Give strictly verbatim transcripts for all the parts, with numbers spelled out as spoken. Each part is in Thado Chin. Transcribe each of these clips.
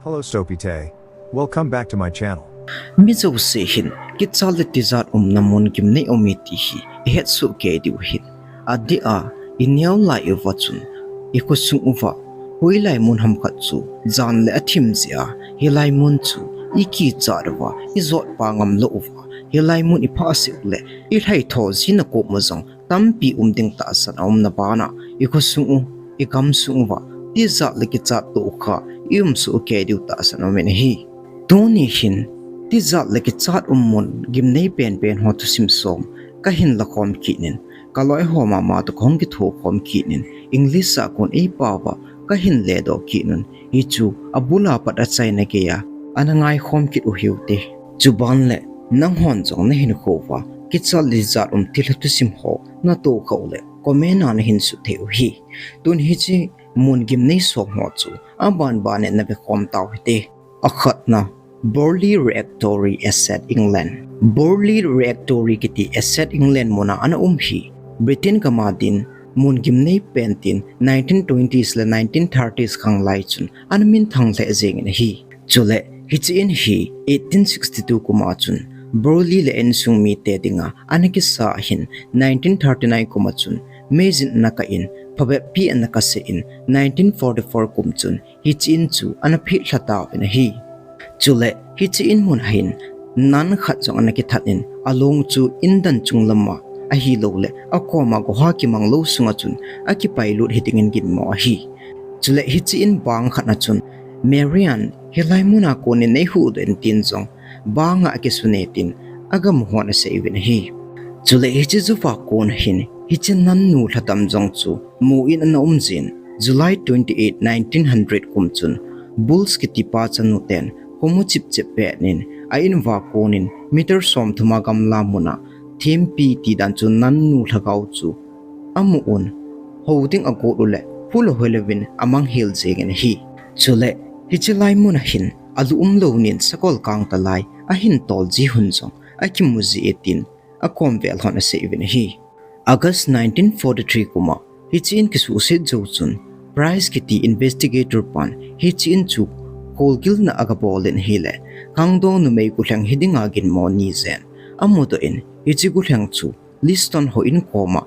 Hello, Sopi Tay. Welcome back to my channel. Mi jouse hin, kichat le tijat umna mun gimnei um e ti hi, ihet soh kei diu hin. Adeh a, ineo lai uva chun, ikhosung uva, hoilai mun ham khat chu, jan le athim jeh a, hilai mun chu, ikichat uva, ijot pa ngam lou uva, hilai mun iphah seh u le, ilhai tho jina kom u jong, tampi um ding tahsan a umna bana, ikhosung u, igamsung uva, tijat le kichat toh kha, i um soh u kei diu tahsan a um in ahi. Tuni hin, tijat le kichat um mun, gimnei penpen ho thusim som, kahin lakhom kit in, kaloi ho mama toh kahung kithokhom kit in, English a kon eipao uva, kahin ledoh kit un, hichu, abul a pat achaina gei a, ana ngaikhom kit u hiu te. Chuban le, nanghon jong nahin khouva, kichat le tijat um thilha thusim ho, natoh khah u le, comment a nahin sut thei u hi. Tun hiche, mun gimnei som ho chu, aban ban in navekhom tau hite. Akhatna, Borley Rectory, Essex, England. Borley Rectory kiti Essex, England muna ana um hi, Britain gam a din, mun gimnei pen tin nineteen twenties le nineteen thirties khang lai chun ana minthang lheh jeng in ahi. Chule, hiche in hi eighteen sixty-two kum a chun, Borley le insung mite dinga ana kisa ahin, nineteen thirty-nine kum a chun, meijin ana kah in, phabep pi ana kasah in, nineteen forty-four kum chun, hiche in chu ana phit lha tauvin ahi. Chule, hiche in mun a hin, nun khat jong ana kithat in, along chu in dan chung lam a, ahilou le, akom a goha kimang lou sunga chun, akipailut hiding in ginmo ahi. Chule, hiche in bang khat a chun, Marian, hilai mun a kon in neihuhdoh in tin jong, bang a akisun e tin, agamu hon asei uvin ahi. Chule, hiche jouva kon a hin, hiche nun nu lhadam jong chu, mu in ana um jin, July twenty-eight, nineteen hundred kum chun, Bulls kiti pa chanu ten, khomu chipchep pet in, a in uva kon in, meter somthum a gamla mun a, thempi ti dan chu nun nu lhagao chu, amu un, hou ding agot u le, phulou hoi louvin amang hel jeng in ahi. Chule, hiche lai mun a hin, alu umlou nin sakol kang talai, ahin tol ji hun jong, akimu ji e tin, akom vel hon asei uvin ahi. August nineteen forty-three kum a, hiche in kisuhset jou chun, Price kiti investigator pan, hiche in chu, kholgilna agabol in ahile, khangdong numei golheng hiding a ginmo ni jen, amudoh in, hiche golheng chu, Liston houin koma,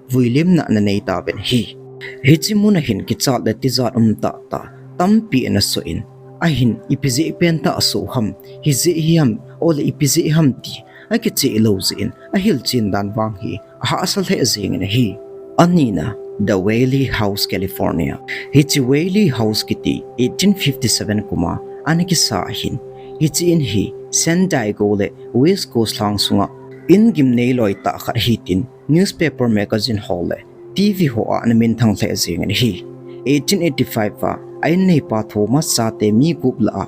vuilemna ana nei tauvin ahi. Hiche mun a hin kichat le tijat um tahtah, tampi ana soh in, ahin ipi jeh pen tah asoh ham, hijeh hi ham, ole ipi jeh ham ti, akicheh lou jeh in, ahilchen dan vang hi, ahahsa lheh jeng in ahi. Anina, The Whaley House, California. Hiche Whaley House kiti, eighteen fifty-seven kum a, ana kisa ahin. Hiche in hi, San Diego le West Coast lang sunga, in gimnei loi tah khat ahi tin, newspaper, magazine ho le T V ho a ana minthang lheh jeng in ahi. Eighteen eighty-five a, a inneipa Thomas chate mi gup lah a,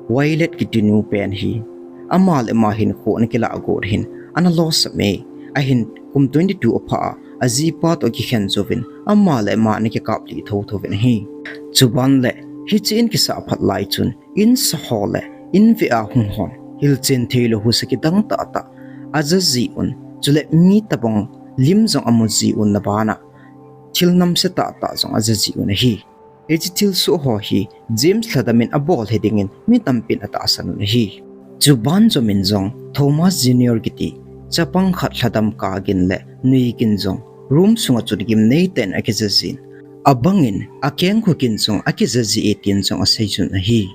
Violet kiti nu pen hi, ama le ama hinkho ana kilah got hin, ana losam e, ahin kum twenty-two aphah a, ajipa toh akikhen jouvin, ama le ama ana kikap lih thotho uvin ahi. Chuban le, hiche in kisah phat lai chun, in sa ho le, in veh a hung hon, hilchen theilou husa kidang tahtah, aja ji un, chule mi tobang lim jong amu ji un na bana, thil namse tahtah jong aja ji un ahi. Hiche thilsoh ho hi James lhadam in abol hiding in mi tampin atahsan un ahi. Chuban jomin jong Thomas Junior kiti chapang khat lhadam kagin le nuigin jong room sunga chun gimnei ten akija jin. Abangin akengkhu gin jong akija ji e tin jong asei jun ahi.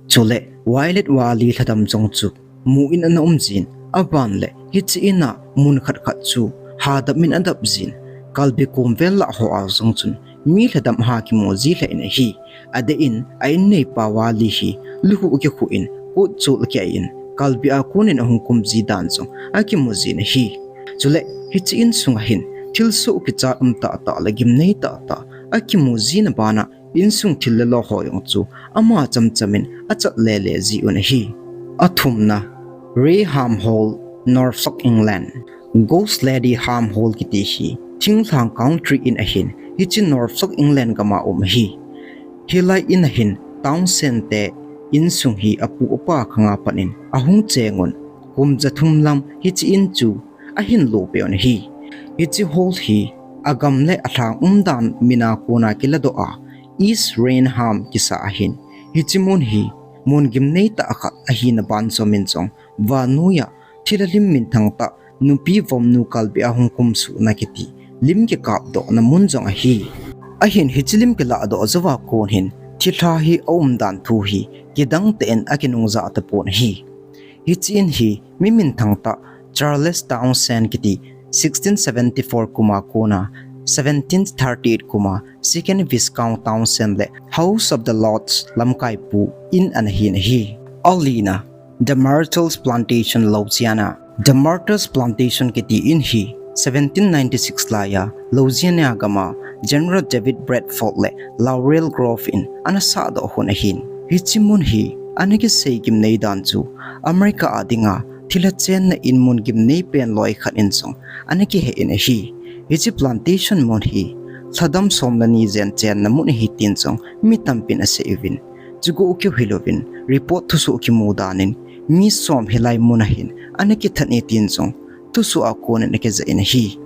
Chule Violet Valley lhadam jong chu mu in ana um jin, aban le hiche in a mun khat khat chu hadap in adap jin, kalbi kom vel lah ho a jong chun mi lhadam ha kimu ji lheh in ahi. Adeh in a inneipa Valley hi lukhuh akikhuh in, kot chol akiah in, kalbi a kon in ahung kum ji dan jong akimu jin ahi. Chule hiche insung a hin thilsoh kichat um tahtah le gimnei tahtah akimu jina bana insung thil le lo ho jong chu ama chamcham in achat lele ji un ahi. Athumna, Reham Hall, Norfolk, England. Ghost Lady Ham Hall kiti hi thinglhang country in ahin, hiche Norfolk, England gam a um ahi. Hilai in a hin Townsend te insung hi apu apa khang a pat in ahung cheng un, kum jathum lam hiche in chu ahin lo peh un ahi. Hiche hall hi agam le alhang umdan min a kon a kiladoh a, East Raynham kisa ahin. Hiche mun hi mun gimnei tah khat ahina ban jomin jong, vannoi a thilha lim minthang tah, nupi vomnu kalbi a hung kumsuhna kiti lim kikapdohna mun jong ahi. Ahin hiche lim kilahdoh jouva kon hin thilha hi aumdan thu hi kidang tah in akinungjah tapon ahi. Hiche in hi mi minthang tah Charles Townshend kiti sixteen seventy-four kum a kona seventeen thirty-eight kum a Second Viscount Townshend le House of the Lords lamkaipu in ana hin ahi. Alina, The Myrtles Plantation Louisiana. The Myrtles Plantation kiti in hi seventeen ninety-six laiya Louisiana gam a General David Bradford le Laurel Groves in ana sahdoh hon ahin. Hiche mun hi ana kisei gimnei dan chu America a dinga thilha chenna in mun gimnei pen loi khat in jong ana kihe in ahi. Hiche plantation mun hi lhadam som le ni jen chenna mun ahi tin jong mi tampin asei uvin. Chukou keu hilouvin report thusoh kimu danin mi som hilai mun a hin ana kithat e tin jong thusoh a konin akijah in ahi.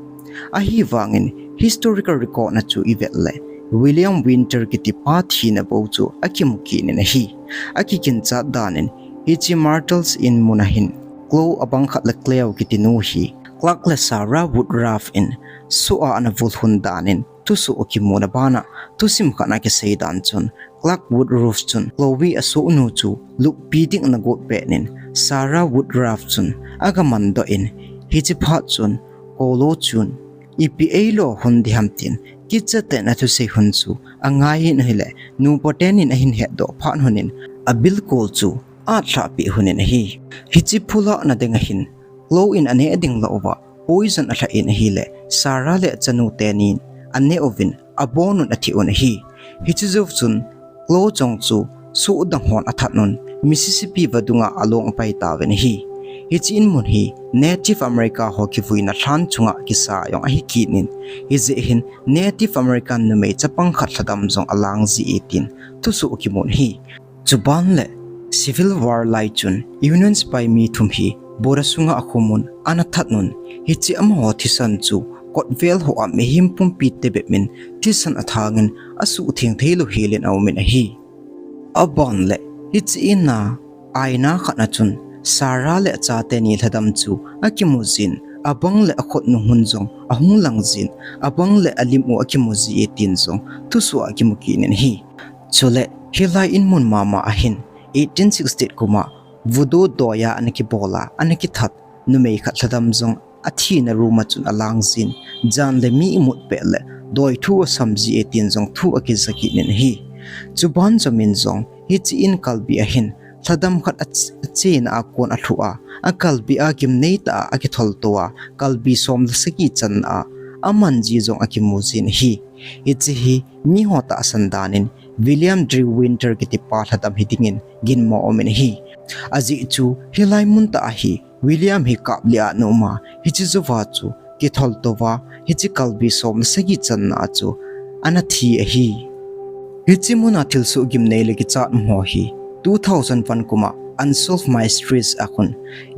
Ahivangin historical record na chu ivet le William Winter kitipa thina bou chu akimu kit in ahi. Akiginchat danin hiche Myrtles in mun a hin Chloe abang khat le Cleo kiti nu hi Clark le Sarah Woodruff in soh a ana vullhun danin thusoh akimuna bana thusim khat na kisei dan chun Clark Woodruff chun Chloe asohnu chu luppi ding ana got pet in Sarah Woodruff chun aga mandoh in hiche phat chun Chloe chun ipi eilo hon diham tin kicha tah in athusei hon chu angai in ahile nupa tenin ahin hetdoh phat hon in abilkol chu alhahpeh hon in ahi. Hiche phulahna ding a hin Chloe in aneh ding louva poison alha in ahile Sarah le achanu tenin aneh uvin abon un athi un ahi. Hiche jou chun Chloe jong chu soh dang hon athat un Mississippi vadunga along apai tauvin ahi. Hiche in mun hi Native America ho kivuina lhan chunga kisa jong ahi kit in hijeh hin Native American numei chapang khat lhadam jong alang ji e tin thusoh kimun ahi. Chuban le Civil War lai chun Union sepai mi thum hi border sunga akhumun ana that un hiche amaho thisan chu kotvel hoa mihem pumpi tebep in thisan athangin asuhtheng theilou helin aumin ahi. Aban le hiche in a aina khat na chun Sarah le achate ni lhadam chu akimu jin abang le akhut nung hon jong ahung lang jin abang le alim u akimu ji e tin jong thusoh a kimu kit in ahi. Chule hilai in mun mama a hin eighteen sixty-eight kum a Voodoo doiya ana kibol a ana kithat numei khat lhadam jong athina room a chun alang jin jan le mi imut pet le doi thu asam ji e tin jong thu akija kit in ahi. Chuban jomin jong hiche in kalbi a hin lhadam khat a, achena a kon alhuh a, akalbi a gimnei tah a akitholto a, kalbi som le sagi channa a aman ji jong akimu jin ahi. Hiche hi miho tahsan danin William Drew Winter kitipa lhadam hi dingin ginmo umin ahi. Ajeh chu hilai mun tah a hi William hi kap lih a ana um a, hiche jouva chu kitholto uva hiche kalbi som le sagi channa a chu ana thi ahi. Hiche muna thilsoh gimnei le kichat um ho hi two thousand one kum a Unsolved Mysteries a khun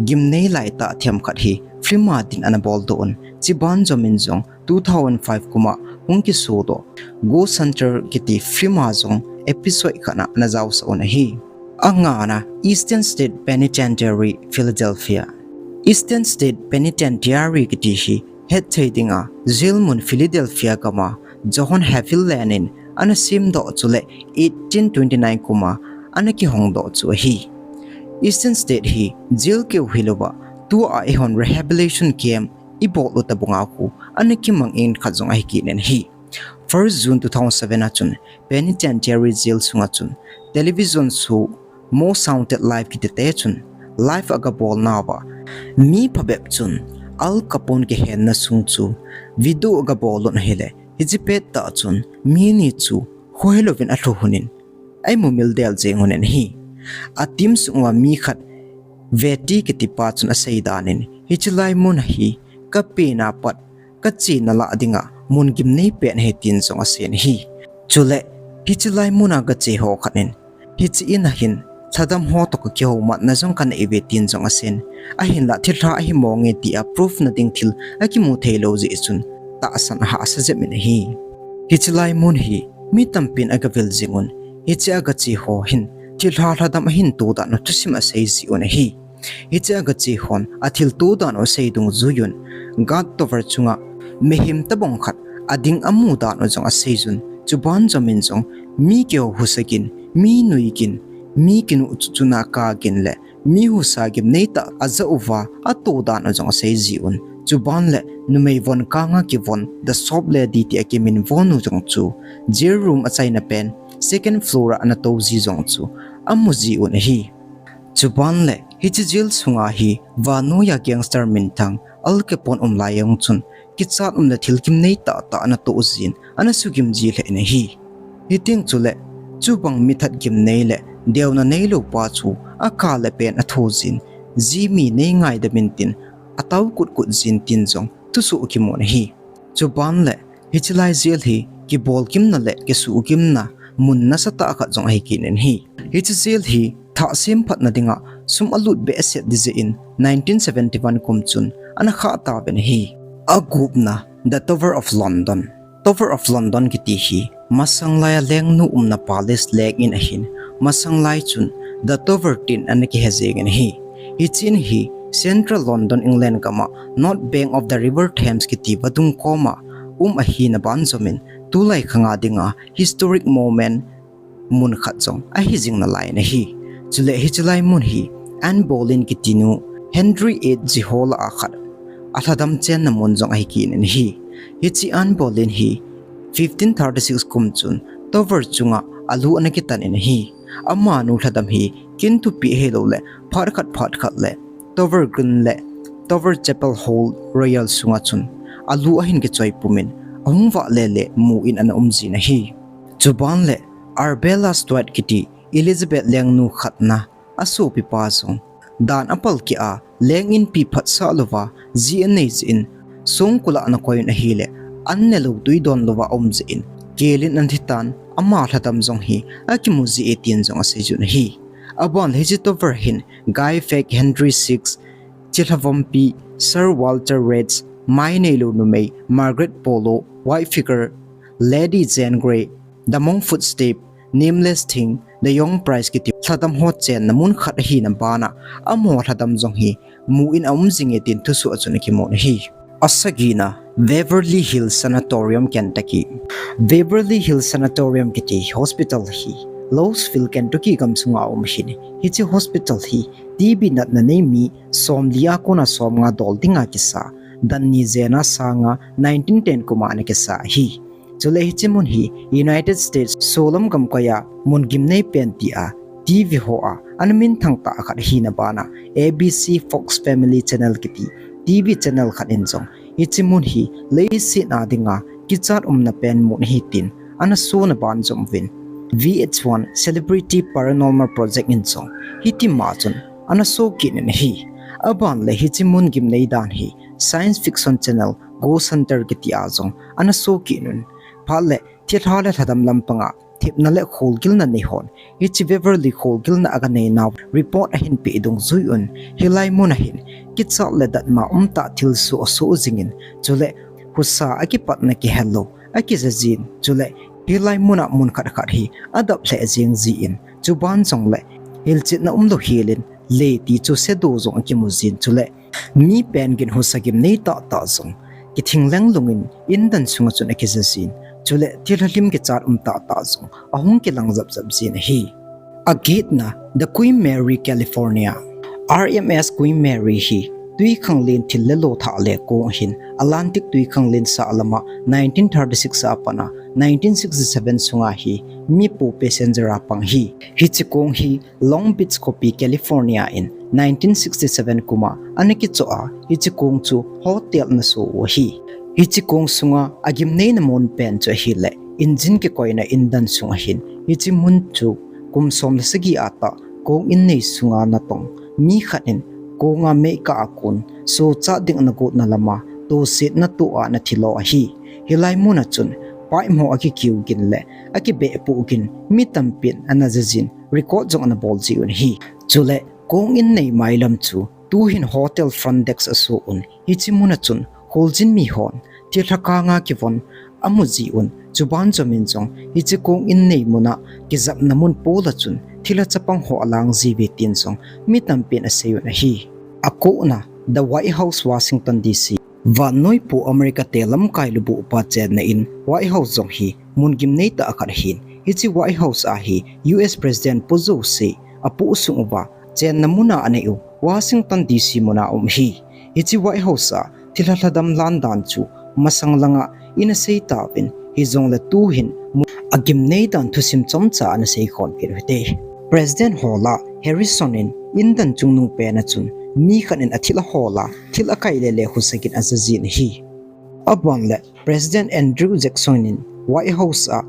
gimnei laitah themkhat hi film a din ana boldoh un, chuban jomin jong two thousand five kum a hung kisodoh Ghost Hunter kiti film a jong episode khat na ana jaosah un ahi. Angana, Eastern State Penitentiary, Philadelphia. Eastern State Penitentiary kiti hi hetthei dinga jail mun Philadelphia gam a John Haviland in ana semdoh chule eighteen twenty-nine kum a ana kihongdoh chu ahi. Eastern State hi jail keu hilouva tua eihon rehabilitation camp ibol u tabang a khu ana kimang in khat jong ahi kit in ahi. First June two thousand seven a chun Penitentiary jail sunga chun television show Most Haunted Life kitite chun live aga bolnauva mi phabep chun Al Capone kihenna sung chu video aga bol un ahile hiche pettah chun mi ni chu khohelouvin alhu hon in aimumil del jeng hon in ahi. A team sung uva mi khat Veti kitipa chun asei danin hiche lai mun a hi kapen a pat kachena lah dinga mun gimnei pen ahi tin jong asei in ahi. Chule hiche lai muna gache ho khat in hiche in a hin lhadam ho toh kakihoumatna jong kanei uve tin jong asei in, ahinlah thilha ahi mong e tia proof na ding thil akimu theilou jeh chun tahsan ahahsa jep in ahi. Hiche lai mun hi mi tampin agavil jing un, hiche a gache ho hin thilha lhadam ahin to dan u thusim asei ji un ahi. Hiche a gache hon athil to dan u asei dungjuiyun, Guard Tower chunga mihem tabang khat ading amu dan u jong aseijun, chuban jomin jong mi kihou husa gin, mi nui gin, mi kinu chuchuna ka gin le mi husa gimnei tah ajah uva ato dan u jong asei ji un. Chuban le numei von kanga kivon The Soap Lady tia kiminvon u jong chu jail room achaina pen second floor a ana to ji jong chu amu ji un ahi. Chuban le hiche jail sunga hi vannoi a gangster minthang Al Capone um lai jong chun kichat umna thil gimnei tahtah ana toh jin, ana sugim ji lheh in ahi. Hiteng chule chubang mithat gimnei le deuna neilou pa chu akah le pen atho jin, Jimmy, nei ngaidam intin atao kutkut jin tin jong thusoh kimun ahi. Chuban le hiche lai jail hi kibolgimna le kisuhgimna mun nasatah khat jong ahi kit in ahi. Hiche jail hi thah semphatna dinga sum alut behseh ding jeh in nineteen seventy-one kum chun ana khah tauvin ahi. Agupna, The Tower of London. Tower of London kiti hi masang laiya lengnu umna palace leng in ahin, masang lai chun The Tower tin ana kihe jeng in ahi. Hiche in hi Central London, England gama North Bank of the River Thames kiti vadung koma um ahina banjomin, tulai khanga dinga historic moment mun khat jong ahi jing nalai in ahi. Chule hiche lai mun hi Anne Boleyn kiti nu Henry eight jiho lah a khat alhadam chenna mun jong ahi kit in ahi. Hiche Anne Boleyn hi fifteen thirty-six kum chun Tower chunga alu ana kitan in ahi. Amanu lhadam hi kin thupi hilou le phat khat phat khat le Tower Green le Tower Chapel Hall Royal sunga chun alu ahin kichoi pumin, ahung vah lele mu in ana um jin ahi. Chuban le Arbella Stuart kiti Elizabeth lengnu khatna asopipa jong dan apalkeh a, leng inpi phatsah louva ji anei jeh in, songkul a ana koi un ahile, an nelou tui don louva aum jeh in, kel in ana thitan, ama lhadam jong hi akimu ji e tin jong aseijun ahi. Aban le hiche Tower hin Guy Fawkes, Henry six, chilhavampi Sir Walter Raleigh, mai neilou numei Margaret Pollux, White Figure, Lady Jane Grey, The Monk's Footsteps, Nameless Thing, The Young Prince kiti lhadam ho chenna mun khat ahina bana, amaho lhadam jong hi mu in aum jing e tin thusoh a chun akimun ahi. Asagina, Waverly Hills Sanatorium, Kentucky. Waverly Hills Sanatorium kiti hospital hi Louisville, Kentucky gam sunga aum ahin, hiche hospital hi T B natna nei mi somli a kona somnga dol dinga kisa, dan ni jena sanga nineteen ten kuma ana kisa ahi. Chule hiche mun hi United States solam gamkaiya mun gimnei pen tia T V hoa ana minthang tah khat ahina bana, A B C Fox Family Channel kiti T V channel khat in jong hiche mun hi leiset a dinga kichat umna pen mun ahi tin ana sona banjom uvin, V H one Celebrity Paranormal Project in jong hitima chun ana so kit in ahi. Aban le hiche mun gimnei dan hi Science Fiction Channel Ghost Hunter kitia jong ana so kit un. Phat le thilha le lhadam lampanga thepna le kholgilna nei hon hiche Waverly kholgilna aga neinau report ahin peh dungjuiyun, hilai muna hin kichat le datmo umtah thilsoh asoh jingin, chule husa akipatna kihel lou akija jin, chule hilai muna mun khat khat hi adap lheh jeng jin, chuban jongle hilchetna umlou helin, lei ti chu shadow jong akimu jin, chule mi pen gin husa gimnei tahtah jong kithing leng lungin indan sunga chun akija jin, chule thilha lim kichat um tahtah jong ahung kilang japjap jin ahi. Agetna, The Queen Mary, California. R M S Queen Mary hi twikhanglen thil le lo thah le kong ahin, Atlantic twikhanglen sah lama nineteen thirty-six a pat a nineteen sixty-seven sunga hi mi pu passenger a pang ahi. Hiche kong hi Long Beach khopi California in nineteen sixty-seven kuma ana kichoh a, hiche kong chu hotel ana so u ahi. Hiche kong sunga agimneina mun pen chu ahile engine kikoina indan sung ahin, hiche mun chu kum som le sagi a tah kong in nei sunga natong mi khat in konga meikah a kon sochat ding ana gotna lama tosetna toh a ana thilo ahi. Hilai muna chun paimo akikiu gin le akibeh poh gin mi tampin ana jajin, record jong ana bol jiuvin ahi. Chule kong in nei mailam chu tuhin hotel front desk aso un, hiche muna chun kholjin mi hon thilha kanga kivon amu jiuvin, chuban jomin jong hiche kong in nei muna kijapna mun pola chun thilha chapang ho alang jiuve tin jong mi tampin asei un ahi. Akona, The White House, Washington D C. Vannoipu America te lamkai lubuh upa chenna in White House jong hi mun gimnei tah khat ahin, hiche White House a hi U S President poh jouse apoh sung uva chenna muna anei u Washington D C muna um ahi. Hiche White House a thilha lhadam lan dan chu masang langa ina sei tauvin, hijongle tuhin mun agimnei dan thusim chomcha ana sei khom kit u hite. President ho lah Harrison in indan chungnung pen a chun mi khat in athilha hol a, thil akai lele husa gin aja jin ahi. Aban le President Andrew Jackson in White House a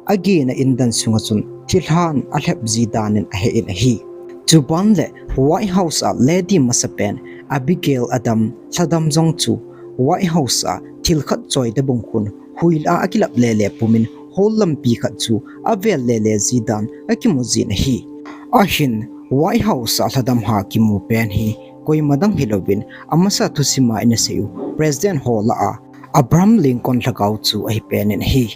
agena indan sunga chun thilhan alhep ji dan in ahe in ahi. Chuban le White House a lady masapen Abigail Adams lhadam jong chu White House a thil khat choi tabang khun huila akilap lele pumin hol lampi khat chu avel lele ji dan akimu jin ahi. Ahin White House a lhadam ha kimu pen hi koima dang hilouvin amasa thusim a ina sei u President ho lah a Abraham Lincoln lhagao chu ahi pen in ahi.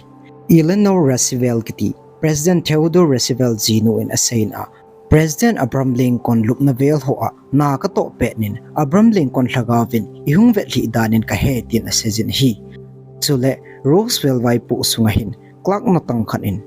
Eleanor Roosevelt kiti President Theodore Roosevelt jinu in asei in a, President Abraham Lincoln lupna vel ho a na katoh pet in Abraham Lincoln lhagao vin ihung vetlhi dan in kahe tin asei jin ahi. Chule Roosevelt vaipoh sunga hin clerk natong khat in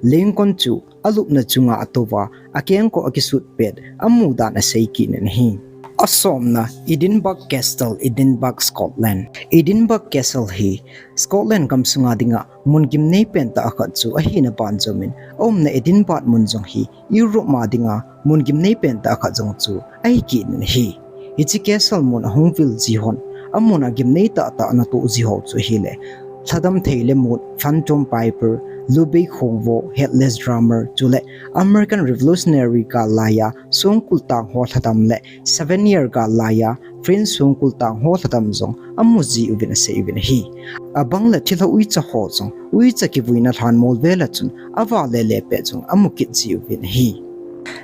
Lincoln chu alupna chunga atouva akengkoh akisut pet amu dan asei kit in ahi. Asomna, Edinburgh Castle, Edinburgh, Scotland. Edinburgh Castle hi Scotland gam sunga dinga mun gimnei pen tah khat chu ahina banjom in, aumna Edinburgh mun jong hi Europe a dinga mun gimnei pen tah khat jong chu ahi kit in ahi. Hiche castle mun ahung vil ji hon, amun a gimnei tahtah ana toh ji ho chu ahile, lhadam thei le mut, Phantom Piper, Lubeck Khongvo, Headless Drummer, chule American Revolutionary gal laiya songkul tang ho lhadam le Seven Year gal laiya French songkul tang ho lhadam jong amu ji uvin asei uvin ahi. Abang le thilha uicha ho jong uicha kivuina lhan mol vel a chun ava lele pet jong amu kit ji uvin ahi.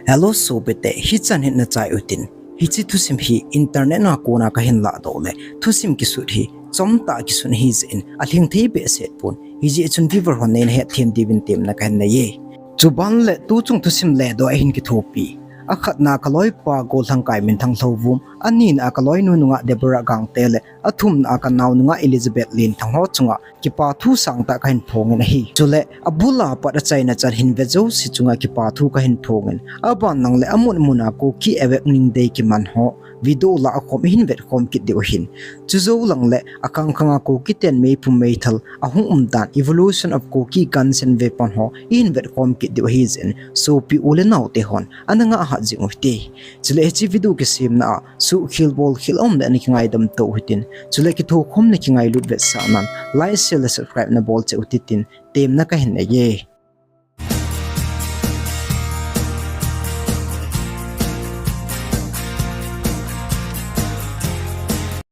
Hello sopite, hichan hin nachai utin. Hiche thusim hi internet a kona kahin lahdoh le thusim kisut hi chomtah kisut ahi jeh in alhing thei behseh pon. Hijeh chun viewer hon neina hetthem diuvin temna kahin nei e. Chuban le tuchung thusim ledoh a hin kithopi. Akhatna a kaloipa Gollhangkai Minthang Lhouvum, anina a kaloinu nungah Deborah Gangte le athumna a kanao nungah Elizabeth Linthang ho chunga kipa thu sangtah kahin phongin ahi. Chule abula pat achaina chan hin ve jouse chunga kipa thu kahin phongin, aban lang le amun mun a Kuki Awakening Day kiman ho video lah akhom ihin vetkhom kit diu ahin. Chujou lang le akhang khanga Kuki ten meipum meithal ahung umdan, Evolution of Kuki Guns and Weapon ho ihin vetkhom kit diu ahi jeh in sopi u le naote hon ana ngah hat jing u hite. Chule hiche video kisemna a suhkhel bolkhel aum le ana kingaidam tou hitin. Chule kithokhom le kingailut vetsahnan like, share le subscribe nabol cheh u hite tin temna kahin nei e.